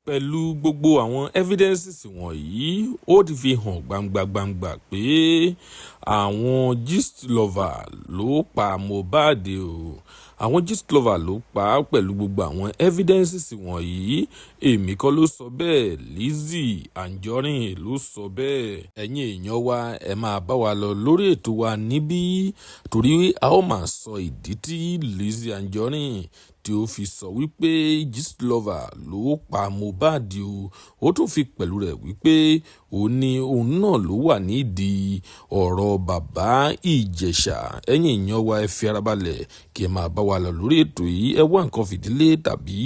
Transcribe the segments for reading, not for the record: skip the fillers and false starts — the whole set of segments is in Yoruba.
Pẹ̀lú gbogbo àwọn evidences wọ̀nyí, ó ti fi hàn gbangba gbangba pé àwọn Gistlover ló pa Mohbad o. Àwọn Gistlover ló pa á pẹ̀lú gbogbo àwọn evidences wọ̀nyí. Èmi kọ́ ló sọ bẹ́ẹ̀, Lizzy Anjorin ló sọ bẹ́ẹ̀. Ẹ̀yin èèyàn wa, ẹ máa bá wa lọ lórí ètò wa níbí, torí a ó máa sọ ìdí tí Lizzy Anjorin tí ó fi sọ wípé Gistlover ló pa Mohbad o. Ó tún fi pẹ̀lú rẹ̀ wípé ó ní òun náà ló wà nídìí ọ̀rọ̀ Bàbá Ìjẹ̀ṣà. Ẹ̀yin èèyàn wa, ẹ fi ara balẹ̀ kí ẹ máa bá wa lọ lórí ètò yìí. Ẹ wá nǹkan fìdílé tàbí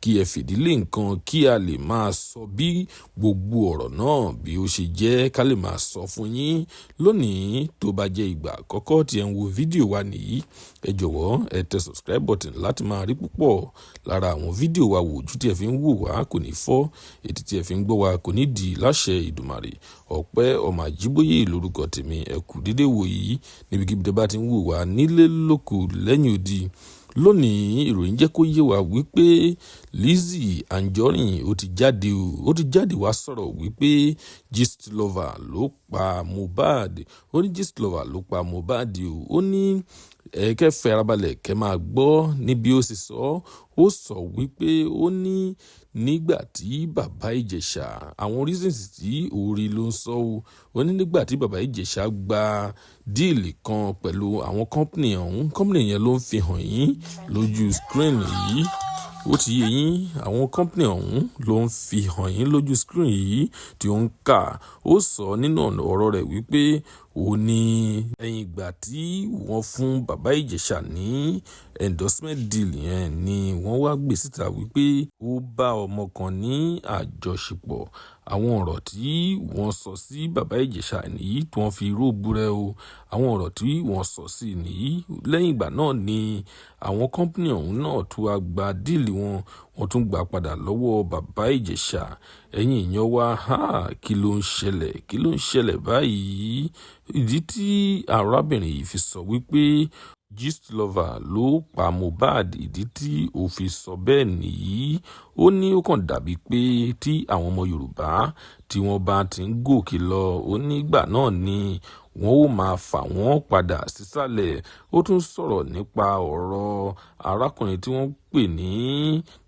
kí ẹ fìdílé nǹkan kí a lè máa sọ bí gbogbo ọ̀rọ̀ náà bí ó ṣe jẹ́, ká lè máa sọ fún yín lónìí. Tó bá jẹ́ ìgbà àkọ́kọ́ tí ẹ ń wo fídíò wa nìyí, ẹ jọ̀wọ́, ẹ tẹ subscribe button láti máa rí púpọ̀ lára àwọn fídíò wa wò. Ojú tí ẹ fi ń wò wá kò ní fọ́, etí tí ẹ fi ń gbọ́ wa kò ní di láṣẹ Ìdùmàrè. Ọpẹ́ Ọmọ Àjíbóyè lórúkọ tèmi. Ẹ kú dédé wò yìí níbikíbi tí ẹ bá ti ń wò wá nílé, lóko, lẹ́yìn odi. Lónìí, ìròyìn jẹ́ kó yé wa wípé Lizzy Anjorin ó ti jáde o, ó ti jáde wá sọ̀rọ̀ wípé Gistlover ló pa Mohbad. Ó ní Gistlover ló pa Mohbad o. Ó ní ẹ kẹ́ fẹ́ arabalẹ̀, kẹ́ máa gbọ́ níbi ó sì sọ. Ó sọ wípé ó ní nígbà tí Bàbá Ìjẹ̀ṣà, àwọn reasons tí orí ló ń sọ o, ó ní nígbà tí Bàbá Ìjẹ̀ṣà gba deal kan pẹ̀lú àwọn company ọ̀hún, company yẹn ló ń fi hàn yín lójú screen yìí. Ó ti yé yín, àwọn company ọ̀hún ló ń fi hàn yín lójú screen yìí tí ó ń kà. Ó sọ nínú ọ̀rọ̀ rẹ̀ wípé ó ní ẹ̀yìn ìgbà tí wọ́n fún Bàbá Ìjẹ̀ṣà ní endorsement deal yẹn ni wọ́n wá gbé síta wípé ó bá ọmọ kan ní àjọṣepọ̀. Àwọn ọ̀rọ̀ tí wọ́n sọ sí Bàbá Ìjẹ̀ṣà nìyí tí wọ́n fi róòbù rẹ̀ o. Àwọn ọ̀rọ̀ tí wọ́n sọ sí nìyí. Lẹ́yìn ìgbà náà ni àwọn company ọ̀hún náà tún wá gba deal wọn, wọ́n tún gbà padà lọ́wọ́ Bàbá Ìjẹ̀ṣà. Ẹ̀yin èèyàn wa, ha, kí ló ń ṣẹlẹ̀? Kí ló ń ṣẹlẹ̀ báyìí? Ìdí tí arábìnrin yìí fi sọ wípé Gistlover ló pa Mohbad, ìdí tí ó fi sọ bẹ́ẹ̀ nìyí. Ó ní ó kàn dàbí pé tí àwọn ọmọ Yorùbá tí wọ́n bá ti ń gòkè lọ, ó nígbà náà ni wọ́n ó máa fà wọ́n padà sísàlẹ̀. Ó tún sọ̀rọ̀ nípa ọ̀rọ̀ arákùnrin tí wọ́n ń pè ní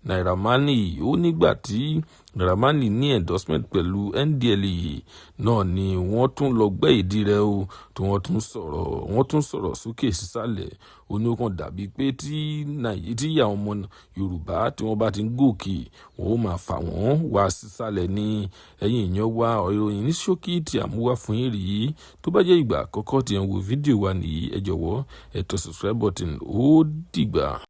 Naira Marley. Ó nígbà tí Naira Marley ní endorsement pẹ̀lú NDLEA náà ni wọ́n tún lọ gbẹ́ ìdí rẹ̀ o, tí wọ́n tún sọ̀rọ̀, wọ́n tún sọ̀rọ̀ sókè sísàlẹ̀. Ó ní ó kàn dàbí pé tí àwọn ọmọ Yorùbá tí wọ́n bá ti ń gòkè, wọ́n ó máa fà wọ́n wá sísàlẹ̀ ní. Ẹ̀yin èèyàn wa, ìròyìn ní ṣókí tí a mú wá fún yín rèé. Tó bá jẹ́ ìgbà àkọ́kọ́ tí ẹ̀ ń wo fídíò wa nìyí, ẹ jọ̀wọ́, ẹ tẹ subscribe button. Ó dìgbà.